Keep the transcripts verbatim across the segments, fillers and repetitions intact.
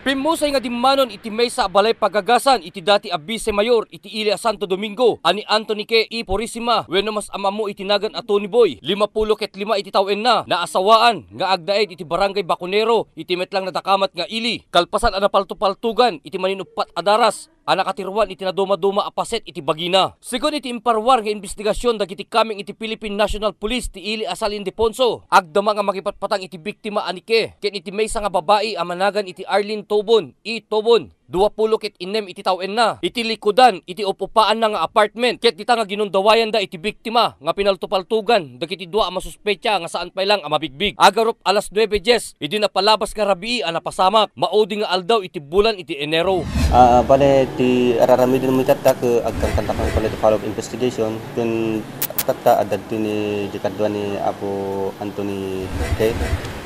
Pimmusay nga dimmanon iti maysa a balay pagagasan iti dati a Vice Mayor iti ili a Santo Domingo a ni Anthony K. E. Purisima wenno mas am-ammo iti nagan a Tony Boy, limapulo ket lima iti tawenna, naasawaan nga agnaed iti Barangay Baconero iti met lang nadakamat nga ili, kalpasan a napaltopaltogan iti maninuppat a daras a nakatiruan iti nadumaduma a paset iti bagina. Segun iti imparuar nga imbestigasion dagiti kameng iti Philippine National Police ti ili a Sal Ildefonso, agdama nga makipatpatang iti biktima a ni Ke ken iti maysa nga babai a managan iti Arlene Tobon, E. Tobon, duapulo ket innem iti tawenna, iti likudan iti up-upaanna nga apartment, ket dita nga ginundawayanda iti biktima nga pinaltupaltugan dagiti dua a masuspetsa nga saan pay lang a mabigbig. Agarup alas nuebe dies, idi napalabas nga rabii a napasamak, maudi nga aldaw iti bulan iti Enero. Ah, bale, ti araramiden mo itatta, ke-, agkankantak pala iti follow-up investigation, ken tatta, adda ti ni, di kadua ni Apo Anthony K,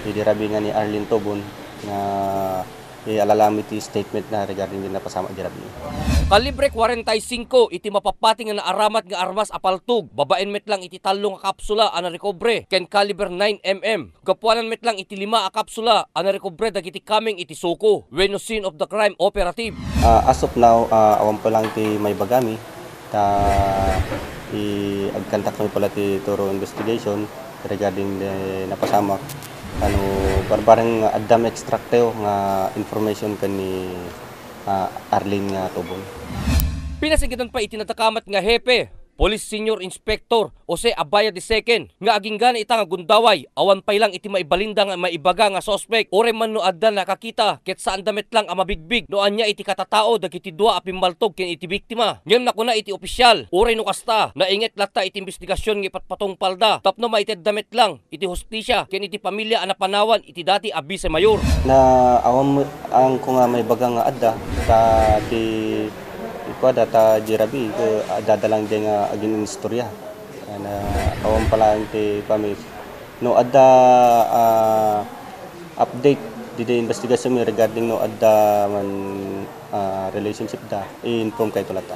idi rabii nga ni Arlene Tobon, nga i-, alalami ti statement na regarding din napasamak di rabii. Kalibre kwarenta y singko iti mapapati nga naaramat nga armas a paltog, babaen met lang iti tallo nga kapsula a narekobre, ken kaliber nine M M. Gapuanan met lang iti lima a kapsula a narekobre dagiti kameng iti SOCO wenno scene of the crime operative. Ah, as of now, ah, awan pa lang ti maibagami. Ta i-, agkantak kami pala ti thorough investigation regarding the napasamak. Ano, barbareng adda mi extracto nga information ken ni, ah, Arlene nga Tobon. Pinasinggetan pay iti nadakamat nga hepe, Police Senior Inspector Jose Abaya the second, nga aginggana ita nga gundaway, awan pay lang iti maibalinda nga maibaga nga suspek, uray man no adda nakakita, ket saanda met lang a mabigbig no ania iti katatao dagiti dua a pimmaltog ken iti biktima. Ngem nakuna iti opisyal, uray no kasta, nainget latta iti imbestigasion nga ipatpatungpalda tapno maitedda met lang iti hustisia ken iti pamilia a napanawan iti dati a Vice Mayor. Na awan met, ang ko nga maibaga nga adda, ta ti ikuada ta di rabii, ko, adda lang di nga agin-inistorya. Na awan pa lang ti pami-, no adda, ah, update didi investigasyon mi regarding no adda man, ah, relationship da, i-inform kayto latta.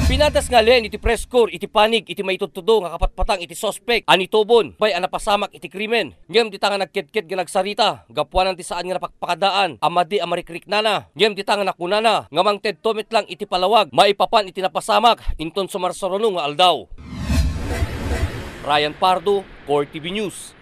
Pinadas nga alian iti press corps iti panig iti maitudtudo nga kapatpatang iti suspek a ni Tobon, bay a napasamak iti krimen. Ngem dita nga nagkedked nga nagsarita, gapuanan ti saan nga napakpakadaan a madi a marikriknana. Ngem dita nga nakunana nga mangtedto met lang iti palawag maipapan iti napasamak inton sumarsaruno nga aldaw. Ryan Pardo, Core T V News.